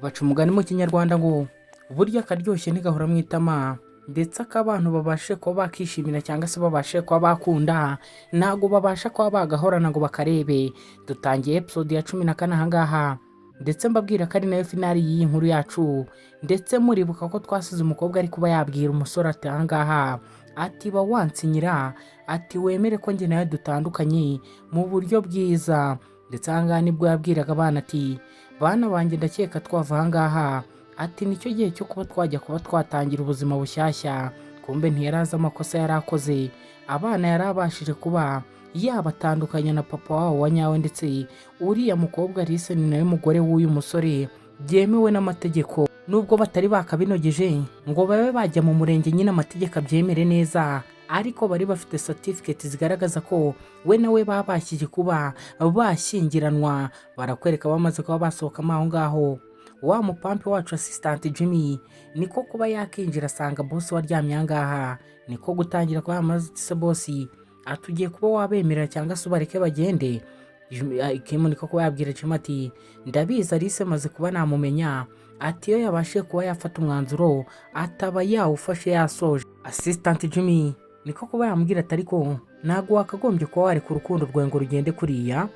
Baca umugani mu Kinyarwanda ngo burya akaryoshye ntigahora mu itama, ndetse ak'abantu babashe kuba bakishimira cyangwa se babashe kuba bakunda, ntabwo babasha kuba bagahorana ngo bakarebe. Dutangiye episode ya 14 ahangaha, ndetse mbabwira ko ari nayo finale y'iyi nkuru yacu. Ndetse muribuka ko twasize umukobwa ari kuba yabwira umusore ati ahangaha, ati ba wansinyira, ati wemere ko njye nawe dutandukanye mu buryo bwiza. Ndetse ahangaha nibwo yabwiraga abana ati bana banjye, ndakeka twava ahangaha, ati nicyo gihe cyo kuba twajya kuba twatangira ubuzima bushyashya. Kumbe ntiyari azi amakosa yari akoze. Abana yari abashije kuba yabatandukanya na papa wabo wa nyawe, ndetse uriya mukobwa Alice ni nawe mugore w'uyu musore byemewe n'amategeko, nubwo batari bakabinogeje ngo babe bajya mu murenge nyine amategeko abyemere neza, ariko bari bafite certificate zigaragaza ko we nawe babashije kuba bashyingiranwa. Barakwereka bamaze kuba basohokamo aho ngaho, wa mupampe wacu assistant Jimmy niko kuba yakinjira asanga boss waryamye aha ngaha, niko gutangira kuba yamaze se boss atugiye kuba wabemerera cyangwa se ubareke bagende. Kim niko kuba yabwira Jimmy ati ndabizi, Alice maze kuba namumenya, ati iyo yabashije kuba yafata umwanzuro ataba yawufashe yasoje. Assistant Jimmy niko kuba yamubwira ati ariko ntabwo wakagombye kuba wareka urukundo rwawe ngo rugende kuriya.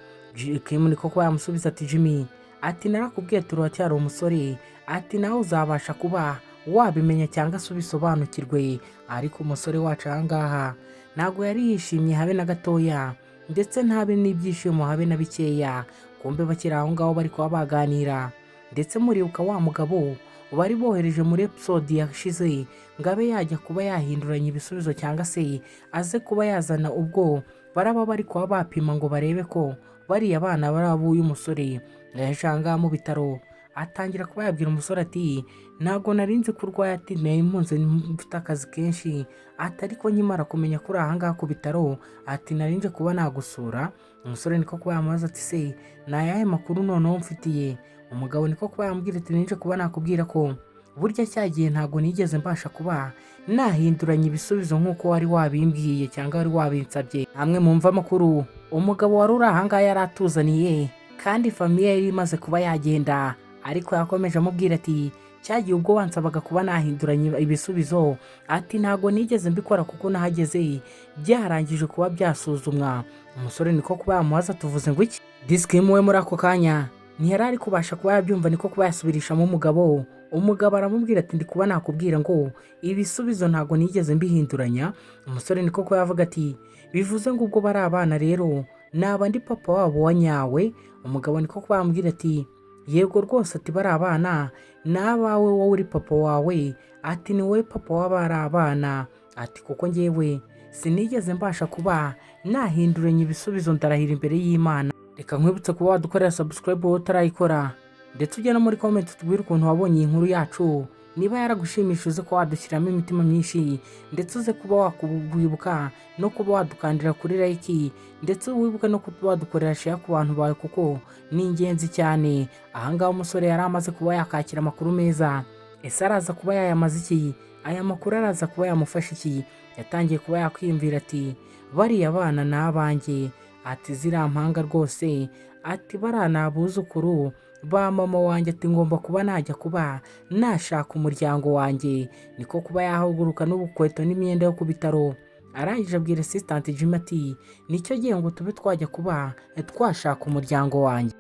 Kim niko kuba yamusubiza ati Jimmy, ati narakubwiye turacyari umusore, ati nawe uzabasha kuba wabimenya cyangwa se ubisobanukirwe. Ariko umusore wacu ahangaha ntabwo yari yishimye habe na gatoya, ndetse ntabe n'ibyishimo habe na bikeya. Kumbe bakiri aho ngaho bari kuba baganira, ndetse muribuka wa mugabo bari bohereje muri episode yashize ngo abe yajya kuba yahinduranya ibisubizo cyangwa se aze kuba yazana ubwo baraba bari kuba bapima ngo barebe ko bariya bana bari ab'uyu musore. Yaje aha ngaha mu bitaro, atangira kuba yabwira umusore ati ntabwo nari nzi ko urwaye, ati nari mpunze mfite akazi kenshi, ati ariko nkimara kumenya ko uri aha ngaha ku bitaro, ati nari nje kuba nagusura. Umusore niko kuba yamubaza ati se ni ayahe makuru noneho mfitiye? Umugabo niko kuba yamubwira ati ninje kuba nakubwira ko burya cya gihe ntabwo nigeze mbasha kuba nahinduranya ibisubizo nk'uko wari wabimbwiye cyangwa wari wabinsabye. Hamwe mumva amakuru umugabo wari uri aha ngaha yari atuzaniye, kandi famille yari imaze kuba yagenda, ariko yakomeje amubwira ati cyagiye ubwo wansabaga kuba nahinduranya ibisubizo, ati ntabwo nigeze mbikora kuko nahageze byarangije kuba byasuzumwa. Umusore niko kuba yamubaza tuvuze ngo iki? Disikimu we muri ako kanya ntiyari ari kubasha kuba yabyumva, niko kuba yasubirishamo umugabo. Umugabo aramubwira ati ndi kuba nakubwira ngo ibisubizo ntabwo nigeze mbihinduranya. Umusore niko kuba yavuga ati bivuze ngo ubwo bari abana rero naba ndi papa wabo wa nyawe? Umugabo niko kuba yamubwira ati yego rwose, ati bari abana ni abawe, wowe uri papa wawe, ati ni wowe papa w'abari abana, ati kuko ngewe sinigeze mbasha kuba nahinduranya ibisubizo, ndarahira imbere y'Imana. Reka nkwibutse kuba wadukorera subscribe wowe utarayikora, ndetse ujye no muri comment tubwire ukuntu wabonye iyi nkuru yacu. Niba yaragushimishije uze kuba wadushyiramo imitima myinshi, ndetse uze kuba wakwibuka no kuba wadukandira kuri like, ndetse wibuke no kuba wadukorera share ku bantu bawe kuko ni ingenzi cyane. Ahangaha umusore yari amaze kuba yakakira amakuru meza. Ese araza kuba yayamaze iki? Aya makuru araza kuba yamufasha iki? Yatangiye kuba yakwiyumvira ati bariya bana ni abanjye, ati ziriya mpanga rwose, ati bariya ni abuzukuru ba mama wanjye, ati ngomba kuba najya kuba nashaka umuryango wanjye. Niko kuba yahaguruka n'ubukweto n'imyenda yo ku bitaro, arangije abwira assistant Jimmy ati nicyo gihe ngo tube twajya kuba twashaka umuryango wanjye.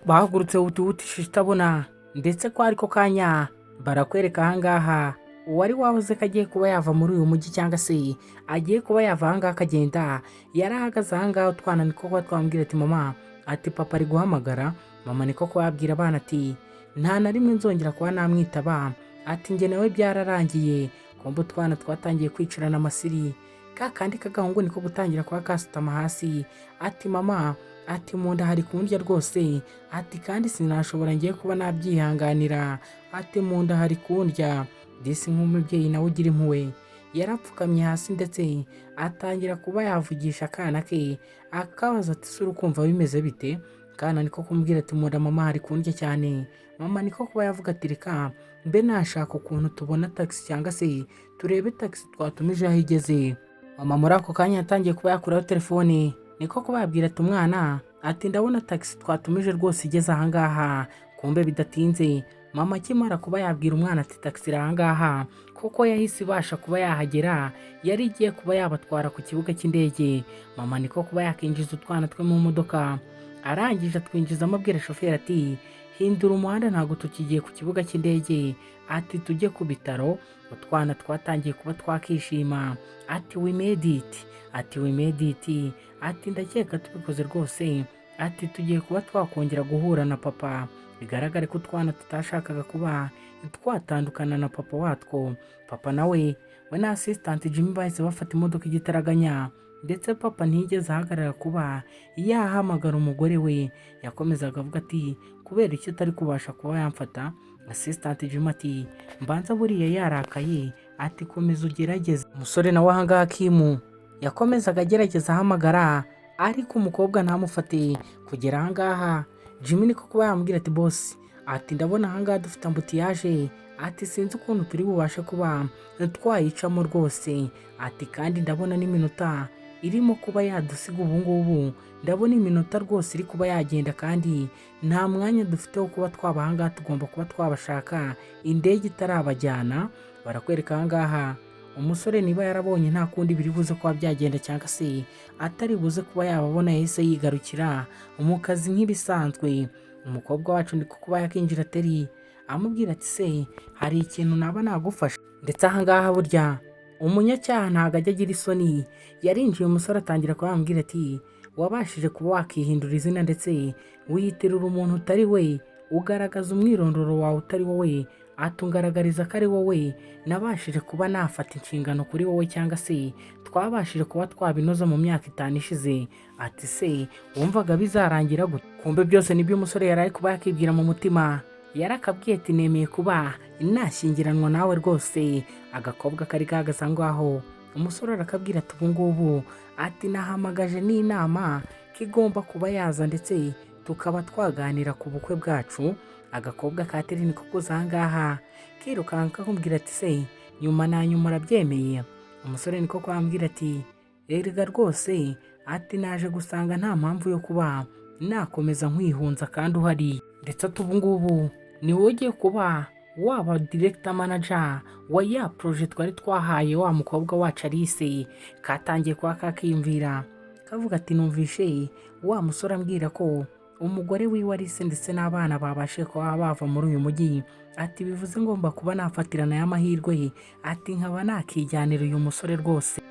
Bahagurutse huti itabona, ndetse ko ariko kanya barakwereka ahangaha uwari wabuze ko agiye kuba yava muri uyu mujyi cyangwa se agiye kuba yava ahangaha akagenda, yari ahagaze ahangaha. Utwana niko kuba twamubwira ati mama, ati papa ari guhamagara. Mama niko kuba yabwira abana ati nta na rimwe nzongera kuba namwitaba, ati njye nawe byararangiye. Kumbe utwana twatangiye kwicarana amasiri, ka kandi k'agahungu niko gutangira kuba kasutama hasi ati mama, ati mu nda hari kundya rwose, ati kandi sinashobora ngiye kuba nabyihanganira, ati mu nda hari kundya. Disi nk'umubyeyi nawe ugira impuhwe, yarapfukamye hasi ndetse atangira kuba yavugisha akana ke, akabaza ati ese uri kumva bimeze bite? Kana niko kumubwira ati mu nda mama hari kundya cyane. Mama niko kuba yavuga ati reka mbe nashaka ukuntu tubona taxi cyangwa se turebe taxi twatumije aho igeze. Mama muri ako kanya yatangiye kuba yakuraho telefone, niko kuba yabwira ati umwana, ati ndabona taxi twatumije rwose igeze ahangaha. Kumbe bidatinze Mama akimara kuba yabwira umwana ati taxi iri ahangaha, kuko yahise ibasha kuba yahagera, yari igiye kuba yabatwara ku kibuga cy'indege. Mama niko kuba yakinjiza utwana twe mu modoka, arangije atwinjizamo, abwira shoferi ati hindura umuhanda, ntabwo tukigiye ku kibuga cy'indege, ati tujye ku bitaro. Utwana twatangiye kuba twakishima, ati we made it, ati we made it, ati ndakeka tubikoze rwose, ati tugiye kuba twakongera guhura na papa. Bigaragare ko utwana tutashakaga kuba twatandukana na papa watwo. Papa nawe, we na assistant Jimmy bahise bafata imodoka igitaraganya, ndetse papa ntiyigeze ahagarara kuba yahamagara umugore we. Yakomezaga avuga ati kubera icyo atari kubasha kuba yamfata? Assistant Jimmy ati mbanza buriya yarakaye, ati komeza ugerageze. Umusore nawe ahangaha Kimu yakomezaga agerageza ahamagara, ariko umukobwa ntamufate. Kugera ahangaha Jimmy niko kuba yamubwira ati boss, ati ndabona ahangaha dufite embouteillage, ati sinzi ukuntu turi bubashe kuba twayicamo rwose, ati kandi ndabona n'iminota irimo kuba yadusiga ubu ngubu, ndabona iminota rwose iri kuba yagenda kandi nta mwanya dufite wo kuba twaba ahangaha, tugomba kuba twabashaka indege itarabajyana. Barakwereka ahangaha umusore niba yarabonye nta kundi biri buze kuba byagenda cyangwa se atari buze kuba yababona, yahise yigarukira mu kazi nk'ibisanzwe. Umukobwa wacu ni kuba yakinjira Teri amubwira ati se hari ikintu naba nagufasha? Ndetse ahangaha burya umunyacyaha ntabwo ajya agira isoni. Yarinjiye, umusore atangira kuba yamubwira ati wabashije kuba wakihindura izina, ndetse wiyitirira umuntu utari we, ugaragaza umwirondoro wawe utari wowe, atungaragariza ko ari wowe. Nabashije kuba nafata inshingano kuri wowe, cyangwa se twabashije kuba twabinoza mu myaka 5 ishize. Ati se wumvaga bizarangira gute? Kumbe byose nibyo umusore yari ari kuba yakibwira mu mutima. Yarakabwiye ati nemeye kuba nashyingiranwa nawe rwose. Agakobwa kari gahagaze aho ngaho, umusore arakabwira ati ubu ngubu, ati nahamagaje n'inama ko igomba kuba yaza, ndetse tukaba twaganira ku bukwe bwacu. Agakobwa ka Teri niko kuza aha ngaha kirukanka kakubwira ati se nyuma na nyuma urabyemeye? Umusore niko kwambwira ati erega rwose, ati naje gusanga nta mpamvu yo kuba nakomeza nkwihunza kandi uhari, ndetse ati ubu ngubu ni wowe ugiye kuba waba director manager wa ya projet twari twahaye wa mukobwa wacu Alice. Katangiye kuba kakiyumvira, kavuga ati numvishe wa musore ambwira ko umugore wiwe Alice ndetse n'abana babashe kuba bava muri uyu mujyi, ati bivuze ngomba kuba nafatirana y'amahirwe, ati nkaba nakijyanira uyu musore rwose.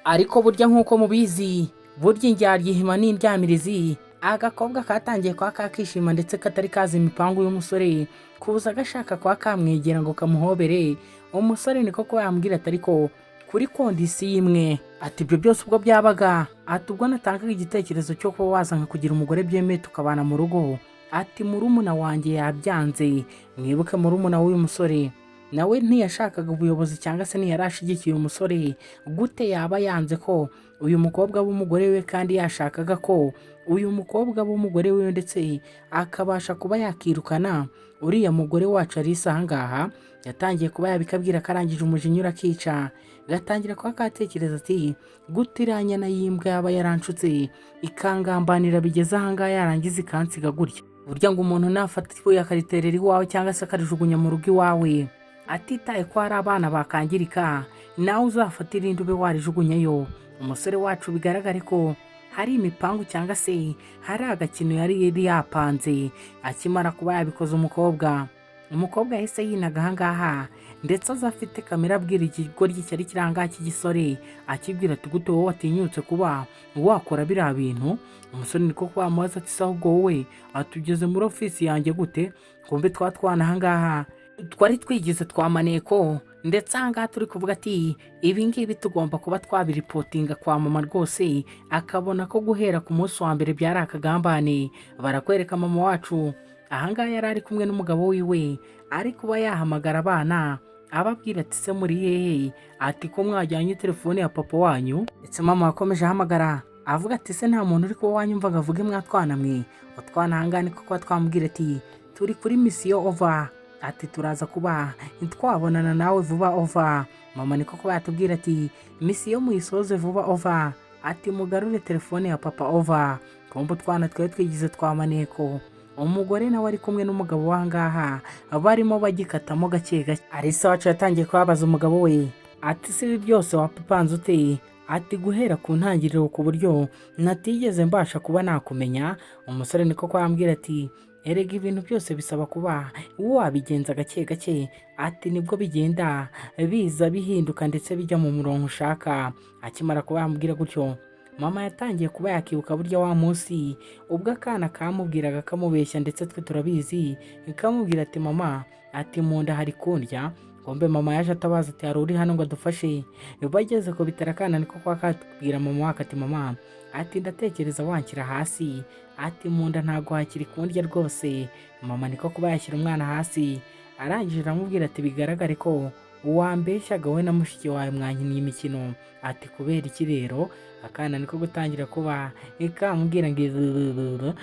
Ariko burya nk'uko mubizi, burya indyarya ihima n'indyamirizi. Agakobwa katangiye kuba kakishima, ndetse katari kazi imipangu y'umusore, kuza gashaka kuba kamwegera ngo kamuhobere. Umusore niko kuba yambwira ati ariko kuri condition imwe. Ati ibyo byose ubwo byabaga, ati ubwo natangaga igitekerezo cyo kuba waza nkakugira umugore byemewe tukabana mu rugo, ati murumuna wanjye yabyanze. Mwibuke murumuna w'uyu musore nawe ntiyashakaga ubuyobozi cyangwa se ntiyari ashyigikiye uyu musore. Gute yaba yanze ko uyu mukobwa w'umugore we kandi yashakaga ko uyu mukobwa w'umugore we, ndetse akabasha kuba yakirukana uriya mugore wacu Alice? Ahangaha yatangiye kuba yabikabwira, karangije umujinya urakica, gatangira kuba katekereza ati gute iriya nyana y'imbwa yaba yaranshutse ikangambanira bigeze ahangaha, yarangiza ikansiga gutya? Burya ngo umuntu nafata ibuye akariterera iwawe cyangwa se akarijugunya mu rugo iwawe, atitaye ko hari abana bakangirika, nawe uzafata irindi ube warijugunyayo. Umusore wacu bigaragare ko hari imipangu cyangwa se hari agakino yari yapanze. Akimara kuba yabikoze, umukobwa yahise yinaga ahangaha, ndetse aza afite kamera, abwira ikigoryi cyari kiri ahangaha cy'igisore, akibwira ati gute wowe watinyutse kuba wakora biriya bintu? Umusore niko kuba yamubaza ati se ahubwo wowe atugeze muri ofisi yanjye gute? Kumbe twa twana ahangaha twari twigize twa maneko, ndetse ahangaha turi kuvuga ati ibi ngibi tugomba kuba twabiripotinga kwa mama rwose, akabona ko guhera ku munsi wa mbere byari akagambane. Barakwereka mama wacu ahangaha yari ari kumwe n'umugabo wiwe, ari kuba yahamagara abana, ababwira ati se muri hehe? Ati ko mwajyanye telefone ya papa wanyu? Ndetse mama yakomeje ahamagara avuga ati se nta muntu uri kuba wanyumva ngo avuge mwatwana mwe? Utwana ahangaha niko kuba twamubwira ati turi kuri mission over, ati turaza kuba ntitwabonana nawe vuba over. Mama niko kuba yatubwira ati mission muyisoze vuba over, ati mugarure telefone ya papa over. Kumva utwana twari twigize twa maneko. Umugore nawe ari kumwe n'umugabo w'ahangaha, barimo bagikatamo gake gake. Alice wacu yatangiye kubabaza umugabo we ati: "Si ibi byose wapipanze ute?" Ati: "Guhera ku ntangiriro, ku buryo natigeze mbasha kuba nakumenya." Umusore niko kwambwira ati: "Erega ibintu byose bisaba kuba wabigenza gake gake," ati "nibwo bigenda biza bihinduka ndetse bijya mu murongo ushaka." Akimara kuba yamubwira gutyo, mama yatangiye kuba yakibuka burya wa munsi ubwo akana kamubwiraga kamubeshya, ndetse twe turabizi, kamubwira ati: "Mama," ati, "mu nda hari kundya." Kumbe mama yaje atabaza ati: "Hari uri hano ngo adufashe?" Bageze ku bitaro, akana niko kwa katubwira mama wako ati: "Mama," ati, "ndatekereza wanshyira hasi," ati, "mu nda ntabwo hakiri kundya rwose." Mama niko kuba yashyira umwana hasi, arangije aramubwira ati: "Bigaragare ko wambeshyaga, wowe na mushiki wawe mwankiniye imikino." Ati: "Kubera iki rero?" Akana niko gutangira kuba kamubwira ngo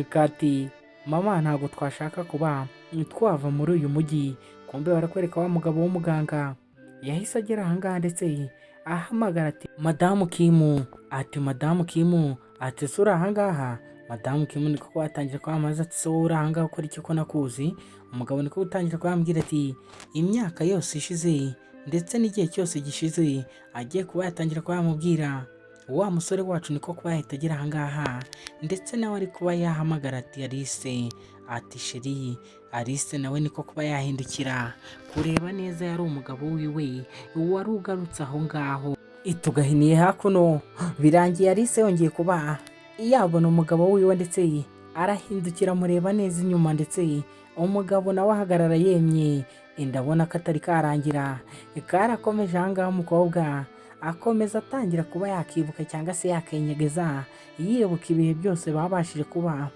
kati: "Mama, ntabwo twashaka kuba twava muri uyu mujyi." Kumbe barakwereka wa mugabo w'umuganga yahise agera ahangaha, ndetse ahamagara ati: "Madamu Kimu," ati, "Madamu Kimu," ati, "ese uri ahangaha?" Madamu Kimu niko kwatangira kwamamaza ati: "Se wowe uri ahangaha ukora iki ko nakuzi?" Umugabo niko gutangira kwambwira ati imyaka yose ishize ndetse n'igihe cyose gishize agiye kuba yatangira kuba yamubwira. Wa musore wacu niko kuba yahita agera ahangaha, ndetse nawe ari kuba yahamagara ati: "Alice," ati, "Chérie." Alice nawe niko kuba yahindukira kureba neza, yari umugabo wiwe wari ugarutse aho ngaho. Itugahiniye hakuno, birangiye Alice yongeye kuba yabona umugabo wiwe, ndetse arahindukira amureba neza inyuma, ndetse umugabo nawe ahagarara yemye. Ndabona ko atari karangira, karakomeje ahangaha. Umukobwa akomeza atangira kuba yakibuka cyangwa se yakenyegeza, yibuka ibihe byose babashije kuba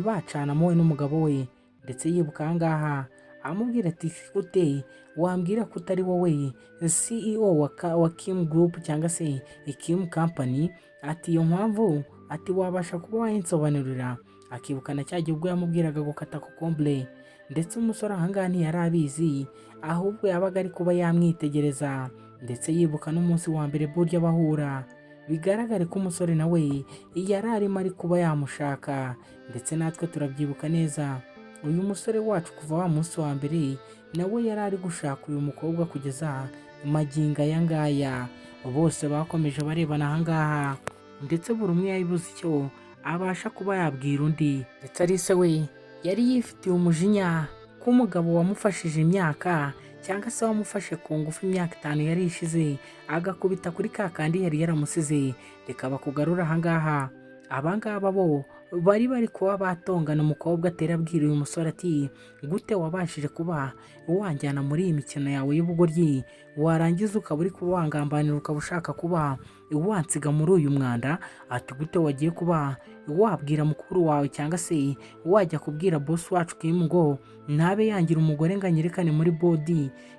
bacanamo we n'umugabo we, ndetse yibuka ahangaha amubwira ati: "Gute wambwira ko utari wowe CEO wa Kim Group cyangwa se Kim Company?" Ati: "Iyo mpamvu," ati, "wabasha kuba wayinsobanurira?" Akibuka na cya gihe ubwo yamubwiraga gukata kokombure, ndetse umusore ahangaha ntiyari abizi, ahubwo yabaga ari kuba yamwitegereza, ndetse yibuka n'umunsi wa mbere burya bahura. Bigaragare ko umusore nawe yari arimo ari kuba yamushaka, ndetse natwe turabyibuka neza, uyu musore wacu kuva wa munsi wa mbere nawe yari ari gushaka uyu mukobwa kugeza magingo aya ngaya. Bose bakomeje barebana ahangaha, ndetse buri umwe yabuze icyo abasha kuba yabwira undi. Ndetse Alice we yari yifitiye umujinya ko umugabo wamufashije imyaka, cyangwa se wamufashe ku ngufu imyaka 5 yari ishize, agakubita kuri ka kandi yari yaramusize. Reka bakugarura ahangaha. Abangaba bo bari bari kuba batongana. Umukobwa atera abwira uyu musore ati: "Gute wabashije kuba wanjyana muri iyi mikino yawe y'ubugoryi, warangiza ukaba uri kuba wangambanira, ukaba ushaka kuba wansiga muri uyu mwanda?" Ati: "Gute wagiye kuba wabwira mukuru wawe, cyangwa se wajya kubwira boss wacu Kim ngo ntabe yangira umugore, ngo anyerekane muri board,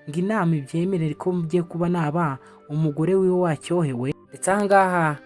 ngo inama ibyemerere ko ngiye kuba naba umugore wiwe wacyohewe?" Ndetse ahangaha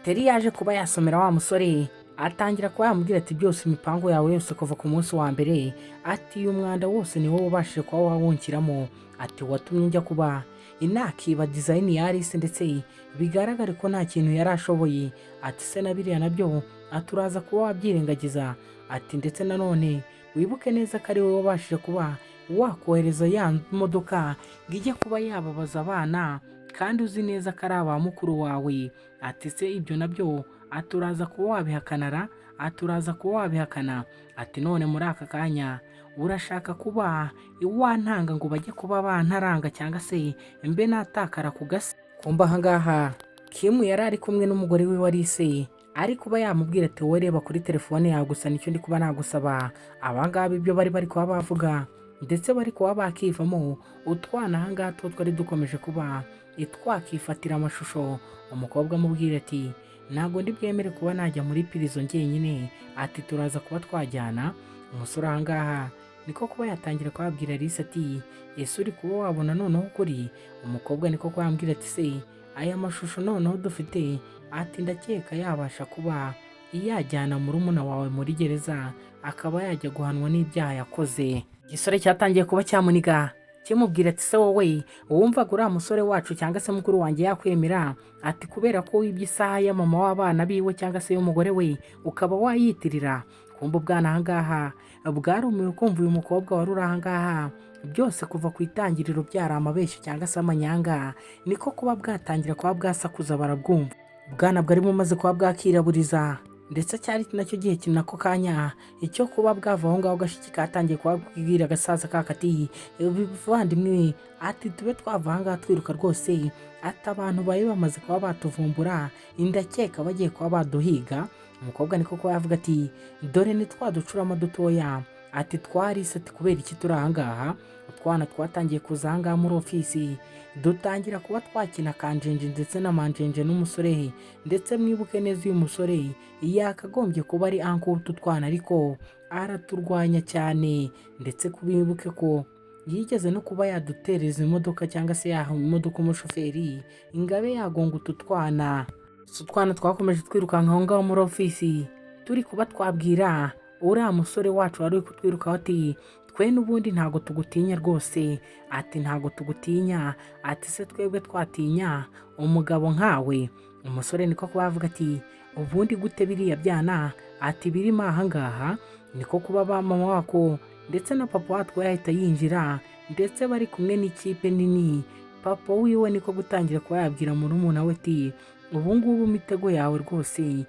Teri yaje kuba yasomera wa musore, atangira kuba yamubwira ati: "Byose, imipango yawe yose kuva ku munsi wa mbere," ati, "uyu mwanda wose ni wowe ubashije kuba wawunshyiramo," ati, "watumye njya kuba inakiba design ya Alice, ndetse bigaragare ko nta kintu yari ashoboye," ati, "se na biriya nabyo," ati, "uraza kuba wabyirengagiza," ati, "ndetse nanone wibuke neza ko ari wowe wabashije kuba wakohereza ya modoka ngo ijye kuba yababaza abana, kandi uzi neza ko ari aba mukuru wawe," ati, "se ibyo nabyo," ati, "uraza kuba wabihakanara," ati, "uraza kuba wabihakana," ati, "none muri aka kanya urashaka kuba wantanga ngo bajye kuba bantaranga, cyangwa se mbe natakara ku gasi?" Kumba ahangaha Kim yari ari kumwe n'umugore we wari se, ari kuba yamubwira ati: "Wowe reba kuri telefone yawe gusa, nicyo ndi kuba nagusaba." Abangaba ibyo bari bari kuba bavuga, ndetse bari kuba bakivamo utwana ahangaha two twari dukomeje kuba twakifatira amashusho. Umukobwa amubwira ati: "Ntabwo ndi bwemere kuba najya muri prison njyenyine," ati, "turaza kuba twajyana." Umusore ahangaha niko kuba yatangira kubabwira Alice ati: "Ese uri kuba wabona noneho ukuri?" Umukobwa niko kuba yambwira ati: "Se aya mashusho noneho dufite," ati, "ndakeka yabasha kuba yajyana murumuna wawe muri gereza, akaba yajya guhanwa n'ibyaha yakoze." Igisore cyatangiye kuba cyamuniga, kimubwira ati: "Se wowe wumvaga uriya musore wacu cyangwa se mukuru wanjye yakwemera?" Ati: "Kubera ko wibye isaha ya mama w'abana biwe cyangwa se y'umugore we, ukaba wayitirira." Kumva ubwana ahangaha bwarumiwe kumva uyu mukobwa wari uri ahangaha byose kuva ku itangiriro byari amabeshyo cyangwa se amanyanga, niko kuba bwatangira kuba bwasakuza barabwumva. Ubwana bwari bumaze kuba bwakiraburiza, ndetse cyari nacyo gihe nako kanya icyo kuba bwava aho ngaho. Gashiki katangiye kuba bwira agasaza kakati: "Bivandimwe," ati, "tube twava aha ngaha twiruka rwose," ati, "abantu bari bamaze kuba batuvumbura, ndakeka bagiye kuba baduhiga." Umukobwa niko kuba yavuga ati: "Dore ni twa ducurama dutoya," ati, "twarise," ati, "kubera iki turi aha ngaha?" Utwana twatangiye kuza aha ngaha muri ofisi, dutangira kuba twakina kanjenje ndetse na manjenje n'umusore. Ndetse mwibuke neza, uyu musore yakagombye kuba ari uncle w'utu twana, ariko araturwanya cyane. Ndetse kubibuke ko yigeze no kuba yadutereza imodoka cyangwa se yaha imodoka umushoferi ingabe yagonga utu twana. Utu twana twakomeje twirukanka aho ngaho muri ofisi, turi kuba twabwira uriya musore wacu wari uri kutwirukaho ati: "Twe n'ubundi ntabwo tugutinya rwose," ati, "ntabwo tugutinya," ati, "se twebwe twatinya umugabo nkawe?" Umusore niko kuba yavuga ati: "Ubundi gute biriya byana," ati, "birimo aha ngaha?" Niko kuba ba mama wako ndetse na papa watwo yahita yinjira, ndetse bari kumwe n'ikipe nini. Papa wiwe niko gutangira kuba yabwira murumuna we ati: "Ubu ngubu imitego yawe rwose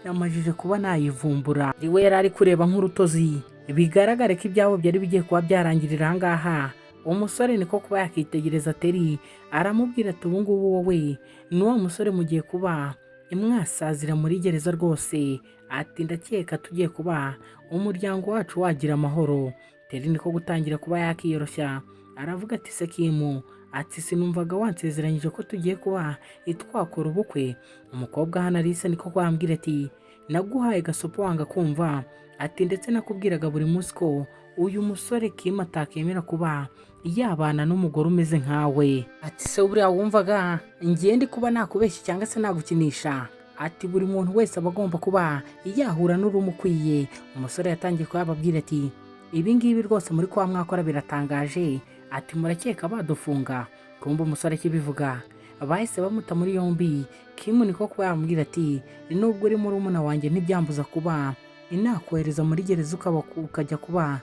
amajije kuba nayivumbura." We yari ari kureba nk'urutozi, bigaragare ko ibyabo byari bigiye kuba byarangirira aha ngaha. Umusore niko kuba yakitegereza Teri, aramubwira ati: "Ubu ngubu wowe n'uwo musore mugiye kuba mwasazira muri gereza rwose," ati, "ndakeka tugiye kuba umuryango wacu wagira amahoro." Teri niko gutangira kuba yakiyoroshya, aravuga ati: "Sekimu," ati, "sinumvaga wansezeranyije ko tugiye kuba twakora ubukwe?" Umukobwa hano Alice niko kwambwira ati: "Naguhaye gasopo wanga kumva," ati, "ndetse nakubwiraga buri munsi ko uyu musore Kim atakemera kuba yabana n'umugore umeze nkawe." Ati: "Se buriya wumvaga ngiye ndi kuba nakubeshya cyangwa se nagukinisha?" Ati: "Buri muntu wese aba agomba kuba yahura n'urumukwiye." Umusore yatangiye kuba yababwira ati: "Ibi ngibi rwose muri kuba mwakora biratangaje," ati, "murakeka badufunga?" Kumva umusore akibivuga, bahise bamuta muri yombi. Kim niko kuba yamubwira ati: "Nubwo uri murumuna wanjye, ntibyambuza kuba inakohereza muri gereza, ukaba ukajya kuba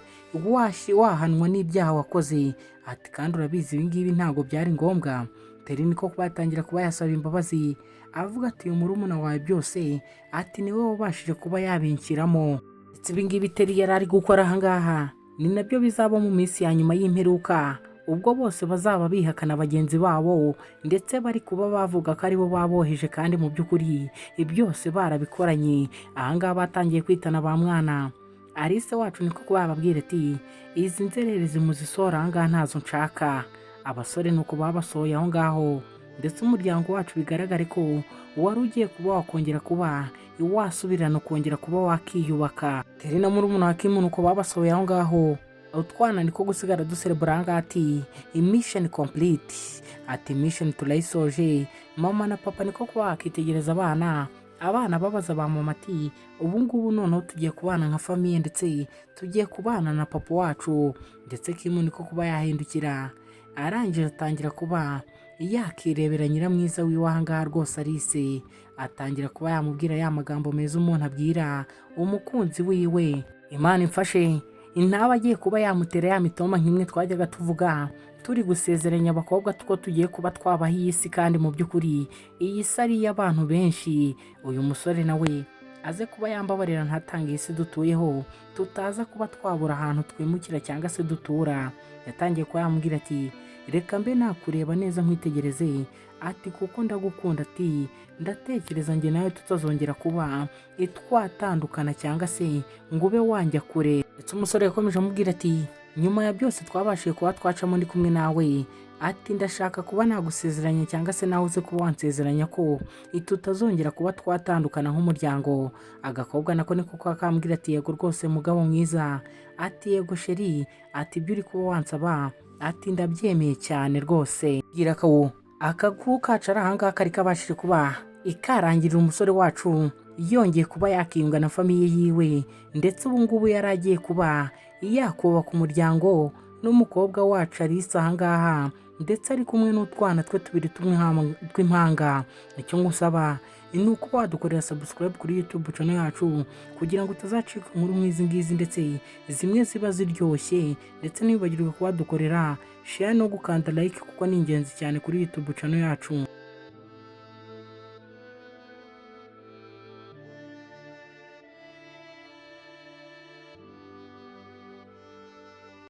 wahanwa n'ibyaha wakoze," ati, "kandi urabizi ibi ngibi ntabwo byari ngombwa." Teri niko kuba yatangira kuba yasaba imbabazi, avuga ati: "Uyu murumuna wawe byose," ati, "niwe wabashije kuba yabinshyiramo." Ndetse ibi ngibi Teri yari ari gukora aha ngaha ni nabyo bizaba mu minsi ya nyuma y'imperuka, ubwo bose bazaba bihakana bagenzi babo, ndetse bari kuba bavuga ko aribo baboheje, kandi mu by'ukuri byose barabikoranye. Ahangaha batangiye kwitana ba mwana. Alice wacu niko kuba yababwira ati: "Izi nzererezi muzisohora ahangaha, ntazo nshaka." Abasore ni uko babasohoye aho ngaho, ndetse umuryango wacu bigaragare ko wari ugiye kuba wakongera kuba wasubirana, ukongera kuba wakiyubaka. Teri na murumuna wa Kim nuko babasohoye aho ngaho. Utwana niko gusigara duserebura aha ngaha ati: "Mission complete," ati, "mission turayisoje." Mama na papa niko kuba wakitegereza abana, abana babaza ba mama ati: "Ubu ngubu noneho tugiye kubana nka famille, ndetse tugiye kubana na papa wacu." Ndetse Kim niko kuba yahindukira, arangije atangira kuba yakirebera nyiramwiza wiwe aha ngaha rwose. Alice atangira kuba yamubwira ya magambo meza umuntu abwira umukunzi wiwe. Imana imfashe intaba agiye kuba yamutera ya mitoma nk'imwe twajyaga tuvuga turi gusezeranya abakobwa ko tugiye kuba twabaha iyi si, kandi mu by'ukuri iyi si ari iy'abantu benshi. Uyu musore nawe aze kuba yambabarira ntatange iyi si dutuyeho, tutaza kuba twabura ahantu twimukira cyangwa se dutura. Yatangiye kuba yamubwira ati: "Reka mbe nakureba neza nkwitegereze," ati, "kuko ndagukunda," ati, "ndatekereza njye nawe tutazongera kuba twatandukana cyangwa se ngo ube wanjya kure." Ndetse umusore yakomeje amubwira ati: "Nyuma ya byose twabashije kuba twacamo ndi kumwe nawe," ati, "ndashaka kuba nagusezeranya cyangwa se nawe uze kuba wansezeranya ko tutazongera kuba twatandukana nk'umuryango." Agakobwa nako niko kakambwira ati: "Yego rwose mugabo mwiza," ati, "yego chéri," ati, "ibyo uri kuba wansaba," ati, "ndabyemeye cyane rwose." Bwira ko akaguru kacu ari ahangaha kari kabashije kuba ikarangirira, umusore wacu yongeye kuba yakiyunga na famille yiwe, ndetse ubu ngubu yari agiye kuba yakubaka umuryango n'umukobwa wacu Alice ahangaha. ndetse ari kumwe n'utwana twe tubiri tw'impanga. Icyo ngusaba ni uko wadukorera subscribe kuri YouTube channel yacu kugira ngo utazacika inkuru nk'izi ngizi, ndetse zimwe ziba ziryoshye, ndetse ntiwibagirwe kuba wadukorera share no gukanda like, kuko ni ingenzi cyane kuri YouTube channel yacu.